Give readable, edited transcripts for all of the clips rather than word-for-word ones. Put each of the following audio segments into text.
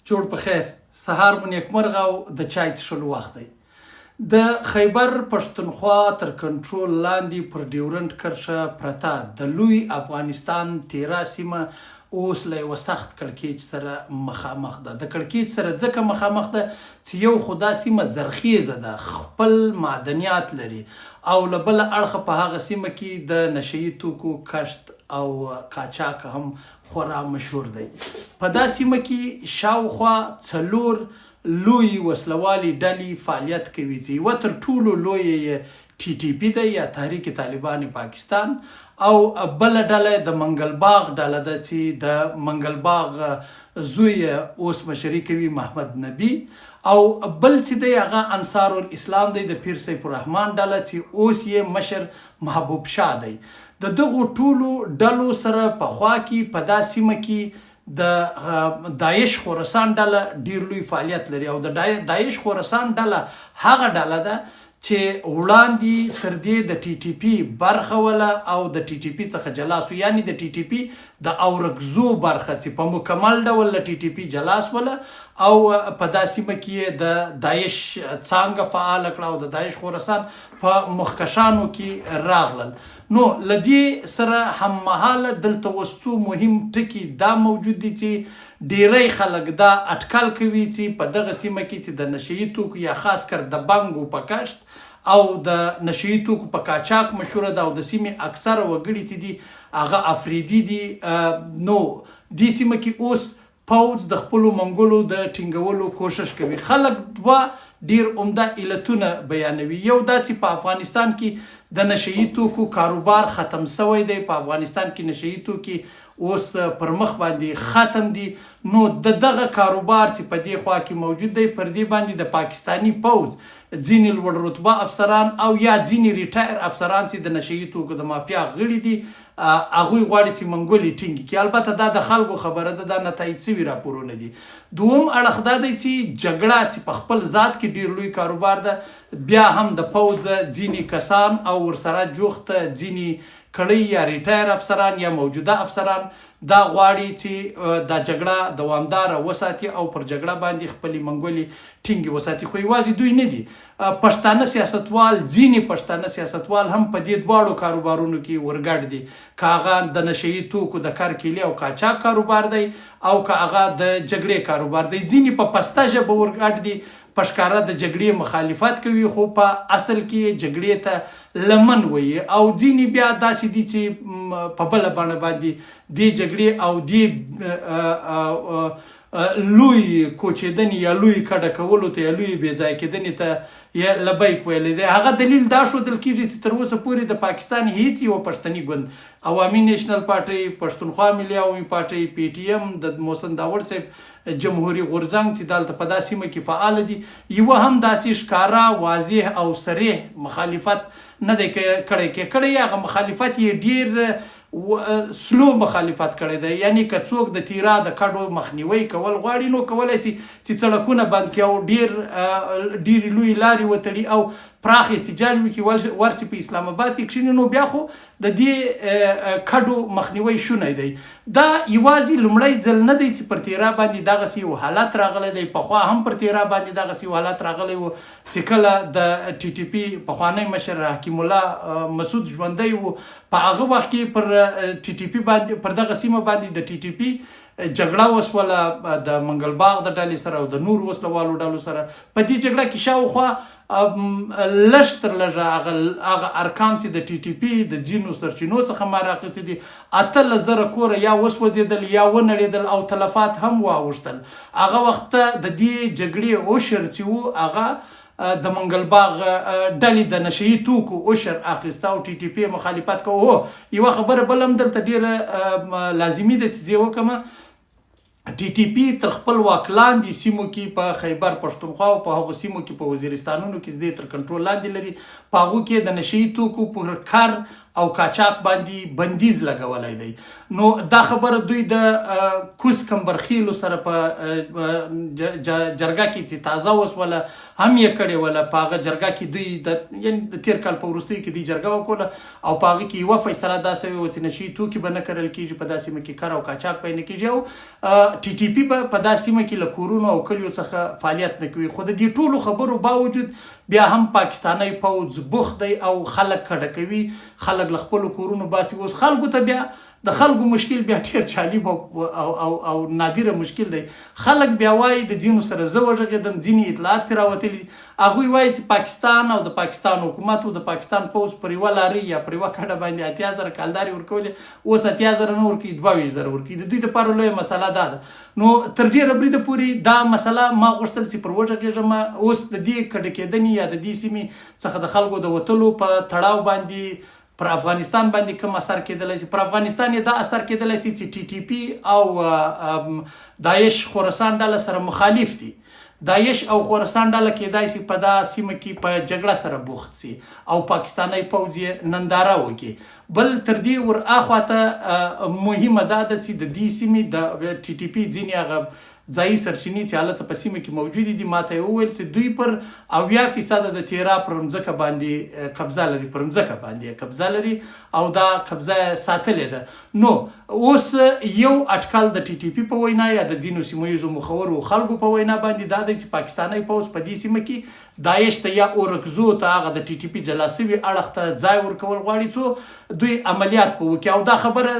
جوړ په خیر، سهار مو نیکمرغه او د چای څښلو وخت دی. د خیبر پښتونخوا تر کنټرول لاندې پر ډیورنډ کرښه پرته د لوی افغانستان تیرا سیمه اوس له یوه سخت کړکېچ سره مخامخ ده. د کړکېچ سره ځکه مخامخ ده چې یو خو دا سیمه زرخیزه ده، خپل معدنیات لري او له بله اړخه په هغه سیمه کې د نشه یي توکو کښت او قاچاق هم خورا مشهور دی. په دا سیمه کې شاوخوا څلور لویې وسله والې ډلې فعالیت کوي چې یوه تر ټولو لویه یې ټي ټي پي ده یا تحریک طالبان پاکستان او بله ډله د منګل باغ ډله ده چې د منګل باغ زوی اوس مشري کوي محمد نبي او بل چې دی هغه انصار الاسلام دی د پیر سیف الرحمن ډله چې اوس یې مشر محبوب شاه دی. د دغو ټولو ډلو سره په خوا کې په دا سیمه کې د داعش خراسان ډله ډیر لوی فعالیت لري او د داعش خراسان ډله هغه ډله ده چې وړاندې تر دې د ټي ټي پي برخه وله او د ټي ټي پي څخه جلا سو، یعنی د ټي ټي پي د اورکزو برخه چې په مکمل ډول له ټي ټي پي جلا سوله او په دا سیمه کې یې د داعش څانګه فعاله کړه او د داعش خراسان په مخکښانو کې راغلل. نو له دې سره هممهاله دلته اوس څو مهم ټکي دا موجود دي چې ډېری خلک دا اټکل کوي چې په دغه سیمه کې چې د نشه یي توکو یا خاص کر د بنګو په کښت او د نشه یي توکو په قاچاق مشهوره ده او د سیمې اکثره وګړي چې دي هغه افریدي دي، نو دې سیمه کې اوس پوځ د خپلو منګولو د ټینګولو کوښښ کوي. خلک دوه ډیر عمده علتونه بیانوي، یو دا چې په افغانستان کې د نشه یي توکو کاروبار ختم شوی دی، په افغانستان کې نشه یي توکي اوس پر مخ باندې ختم دي، نو د دغه کاروبار چې په دې خوا کې موجود دی پر دې باندې د پاکستاني پوځ ځینې لوړ رتبه افسران او یا ځینې ریټایر افسران چې د نشه یي توکو د مافیا غړي دي هغوی غواړي چې منګولې ټینګې کړي. البته دا د خلکو خبره ده، دا نه تایید شوي راپورونه دي. دوم اړخ دا دی چې جګړه چې په خپل ذات کې ډیر لوی کاروبار ده، بیا هم د پوځ ځینې کسان او ورسره جوخت ځینې کړۍ یا ریټایر افسران یا موجوده افسران دا غواړي چې دا جګړه دوامداره وساتي او پر جګړه باندې خپلې منګولې ټینګې وساتي. خو یوازې دوی نه دي، پښتانه سیاستوال، ځینې پښتانه سیاستوال هم په دې دواړو کاروبارونو کې ورګډ دي، که هغه د نشه یي توکو د کر کیلې او قاچاق کاروبار دی او که هغه د جګړې کاروبار دی. ځینې په پسته ژبه ورګډ دي، په ښکاره د جګړې مخالفت کوي خو په اصل کې یې جګړې ته لمن وهي او ځینې بیا داسې دي چې په بله بڼه باندې دې جګړې او دې لوی کوچېدنې یا لوی کډه کولو ته یا لوی بې ځای کېدنې ته یې لبیک ویلی دی. هغه دلیل دا ښودل کېږي چې تر اوسه پورې د پاکستان هیڅ یوه پښتني ګوند، عوامي نېشنل پارټۍ، پښتونخوا ملي عوامي پارټۍ، پي ټي ایم، د محسن داوړ صاحب جمهوري غورځنګ چې دلته په دا سیمه کې فعال دي، یوه هم داسې ښکاره، واضح او صریح مخالفت نه دی کړی. که کړی یې هغه مخالفت یې ډېر سلو مخالفت کړی دی، یعنی که څوک د تیرا د کډو مخنیوی کول غواړي نو کولای شي چې څړکونه بند کړي او ډیر ډیرې لوی لارې وتړي او پراخ احتجاج وکړي، ورسي په اسلام آباد کې کښیني، نو بیا خو د دې کډو مخنیوی شونی دی. دا یوازې لومړی ځل نه دی چې پر تیرا باندې دغسې یو حالت راغلی دی، پخوا هم پر تیرا باندې دغسې یو حالت راغلی و چې کله د ټي ټي پي پخوانی مشر حکیم الله مسعود ژوندی و، په هغه وخت کې پر ټي ټي پي باندې پر دغه سیمه باندې د ټي ټي پي جګړه وسوله د منګل باغ د ډلې سره او د نورو وسله والو ډلو سره. په دې جګړه کې شاوخوا لږ تر لږه هغه ارقام چې د ټي ټي پي د ځینو سرچینو څخه ما راخیستي دي، 18,000 کوره یا وسوځېدل یا ونړېدل او تلفات هم واوښتل. هغه وخت د دې جګړې عشر چې وو هغه د منګل باغ ډلې د نشه یي توکو عشر اخیسته او ټي ټي پي مخالفت کوه. هو، یوه خبره بل هم دلته ډېره لازمي ده چې زه یې وکړم. ټي ټي پي تر خپل واک لاندې سیمو کې په خیبر پښتونخوا او په هغو سیمو کې په وزیرستانونو کې چې دی تر کنټرول لاندې لري، په هغو کې د نشه یي توکو پر کر او قاچاق باندې بندیز لګولی دی. نو دا خبره دوی د کوز کمبرخیلو سره په جرګه کې چې تازه وسوله هم یې کړې وله. په هغه جرګه کې دوی د یعنی د تیر کال په وروستیو کې دوی جرګه وکوله او په هغه کې یوه فیصله دا سوې وه چې نشي توکي به نه کرل کیږي په دا سیمه کې، کر او قاچاق به نه کیږي او ټي ټي پي به په دا سیمه کې له کورونو او کلیو څخه فعالیت نه کوي. خو د دې ټولو خبرو باوجود بیا هم پاکستانی پوځ بوخت دی او خلک کډه کوي، خلک له خپلو کورونو باسي. اوس خلکو ته بیا د خلکو مشکل بیا ډیر جالب او او او, او نادره مشکل دی. خلک بیا وایي، د ځینو سره زه وغږېدم، ځینې اطلاعات چې راوتلي دي، هغوی وایي چې پاکستان او د پاکستان حکومت او د پاکستان پوځ پر یوه لارۍ یا پر یوه کډه باندې 80,000 کالدارې ورکولې، اوس 80,000 نه ورکوي، 22,000 ورکوي. د دوی دپاره لویه مسله دا ده. نو تر ډېره بریده پورې دا مسله ما غوښتل چې پر وغږېږم. اوس د دې کډه کېدنې یا د دې سیمې څخه د خلکو د وتلو په تړاو باندې پر افغانستان باندې کوم اثر کېدلی شي؟ پر افغانستان یې دا اثر کېدلی شي چې ټي ټي پي او داعش خراسان ډله سره مخالف دي. داعش او خراسان ډله کېدای شي په دا سیمه کې په جګړه سره بوخت شي او پاکستانی پوځ یې ننداره وکړي. بل تر دې ور اخوا ته مهمه دا ده چې د دې سیمې د ټي ټي پي ځینې هغه ځایي سرچینې چې هلته په سیمه کې موجودې دي، ماته یې وویل چې دوی پر 70% د تیرا پر مځکه باندې قبضه لري، پر مځکه باندې قبضه لري او دا قبضه یې ساتلې ده. نو اوس یو اټکل د ټي ټي پي په وینا یا د ځینو سیمه ییزو مخورو خلکو په وینا باندې دا دی چې پاکستانی پوځ په دې سیمه کې داعش ته یا اورکزو ته، هغه د ټي ټي پي جلا سوي اړخ ته ځای ورکول غواړي څو دوی عملیات په وکړي. او دا خبره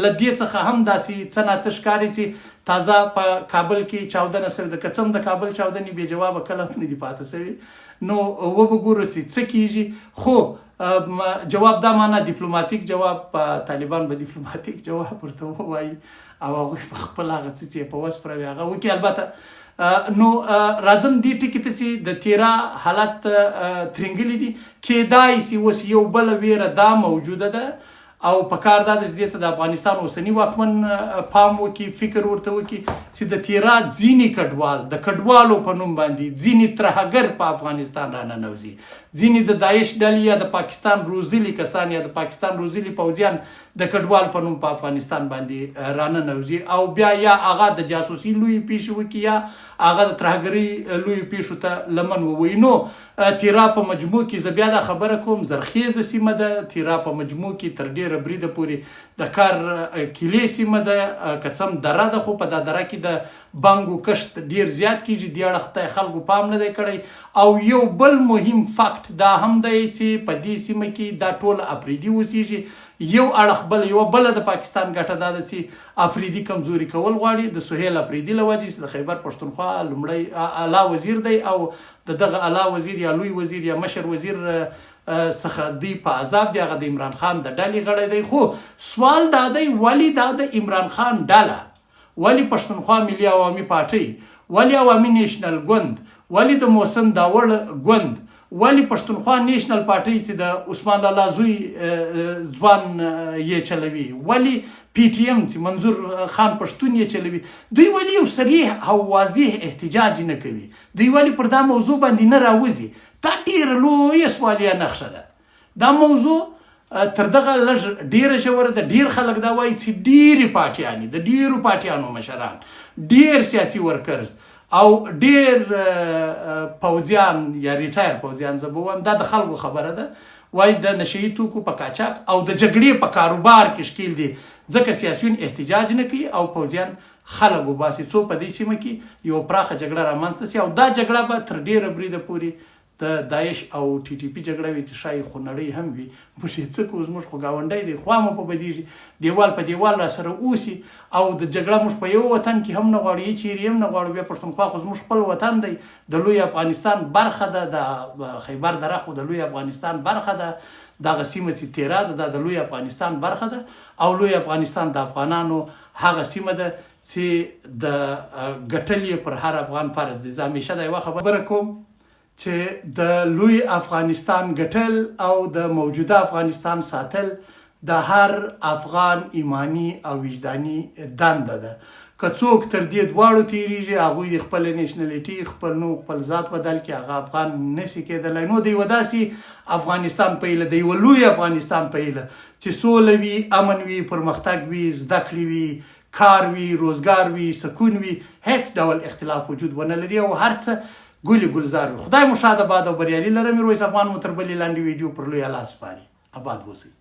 له دې څخه هم داسې څه ناڅه ښکاري چې تازه په کابل کې چاودنه شوې ده. که څه هم د کابل چاودنې بې جوابه کله هم نه دي پاتې شوي، نو وبه ګورو چې څه کیږي. خو جواب دا معنا دیپلوماتیک جواب، طالبان به دیپلوماتیک جواب ورته ووایي او هغوی په خپل هغه څه چې په وس پروي هغه وکړي. البته نو راځم دې ټکي ته چې د تیرا حالت ترینګلي دي. کېدای سي اوس یو بله ویره دا موجوده ده او په کار دا ده چې دې ته د افغانستان اوسني واکمن پام وکړي، فکر ورته وکړي چې د تیرا ځینې کډوال د کډوالو په نوم باندې ځینې ترهګر په افغانستان راننوځي، ځینې د داعش ډلې یا د پاکستان روزلي کسان یا د پاکستان روزلي پوځیان د کډوال په نوم په افغانستان باندې راننوځي او بیا یا هغه د جاسوسي لویې پیښې وکړي یا هغه د ترهګرۍ لویو پیښو ته لمن ووهي. نو تیرا په مجموع کې زه بیا دا خبره کوم، زرخیزه سیمه ده. تیرا په مجموع کې تر ډیره بریده پورې د کار کیلې سیمه ده. که څه هم دره ده، خو په دا دره کې د بنګو کښت ډیر زیات کیږي، دې اړخ ته خلکو پام نه دی کړی. او یو بل مهم فاکټ دا هم دی چې په دې سیمه کې دا ټول افریدي اوسیږي. یو اړخ بل یوه بله د پاکستان ګټه دا ده چې افریدي کمزوري کول غواړي، د سهیل افریدي له وجې چې د خیبر پښتونخوا لومړی اعلی وزیر دی او د دغه اعلی وزیر یا لوی وزیر یا مشر وزیر څخه دوی په عذاب دی، هغه د عمران خان د ډلې غړی دی. خو سوال دا دی، ولی دا د عمران خان ډله، ولی پښتونخوا ملي عوامي پارټۍ، ولی عوامي نیشنل ګوند، ولی د محسن داوړ ګوند، ولی پښتونخوا نیشنل پارټۍ چې د عثمان لالا زوی ځوان یې چلوي، ولی پي ټي ایم چې منظور خان پښتون یې چلوي، دوی ولی یو صریح او واضح احتجاج نه کوي؟ دوی ولی پر دا موضوع باندې نه راوځي؟ دا ډیره لویه سوالیه نخښه ده. دا موضوع تر دغه لږ ډیره ژوره ده. ډیر خلک دا وایي چې ډیرې پارټیانې، د ډیرو پارټیانو مشران، ډیر سیاسي ورکرز او ډیر پوځیان یا ریټایر پوځیان، زه به ووایم دا د خلکو خبره ده، وایي د نشه یي توکو په قاچاق او د جګړې په کاروبار کې ښکیل دي، ځکه سیاسیون احتجاج نه کوي او پوځیان خلک وباسي څو په دې سیمه کې یوه پراخه جګړه رامنځته شي. او دا جګړه به تر ډیره بریده پورې د داعش او ټي ټي پي جګړه وي چې ښایي خونړۍ هم وي. موږ یې څه کوو، زموږ خو ګاونډی دی، خوا مو په بدیږي، دیوال په دیوال را سره اوسي او د جګړه موږ په یو وطن کې هم نه غواړو، هیڅ چیرې هم نه غواړو. بیا پښتونخوا خو زموږ خپل وطن دی، د لوی افغانستان برخه ده، د خیبر دره خو د لوی افغانستان برخه ده، دغه سیمه چې تیرا ده دا د لوی افغانستان برخه ده او لوی افغانستان د افغانانو هغه سیمه ده چې د ګټل یې پر هر افغان فرض دی. زه همیشه دا یوه خبره کوم چې د لوی افغانستان ګټل او د موجوده افغانستان ساتل د هر افغان ایماني او وجداني دنده ده. که څوک تر دې دواړو تیریږي، هغوی دې خپله نیشنلټي، خپل نوم، خپل ذات بدل کړي، هغه افغان نه شي کیدلای. نو د یوه داسې افغانستان په هیله، د یوه لوی افغانستان په هیله چې سوله وي، امن وي، پرمختګ وي، زده کړې وي، کار وي، روزګار وي، سکون وي، هیڅ ډول اختلاف وجود ونه لري او هر څه ګل ګلزار وي. خدای مو ښاد، اباد او بریالي لره. میرویس افغان مو تر بلې لنډې ویډیو پر لوی الله سپاري. اباد اوسئ.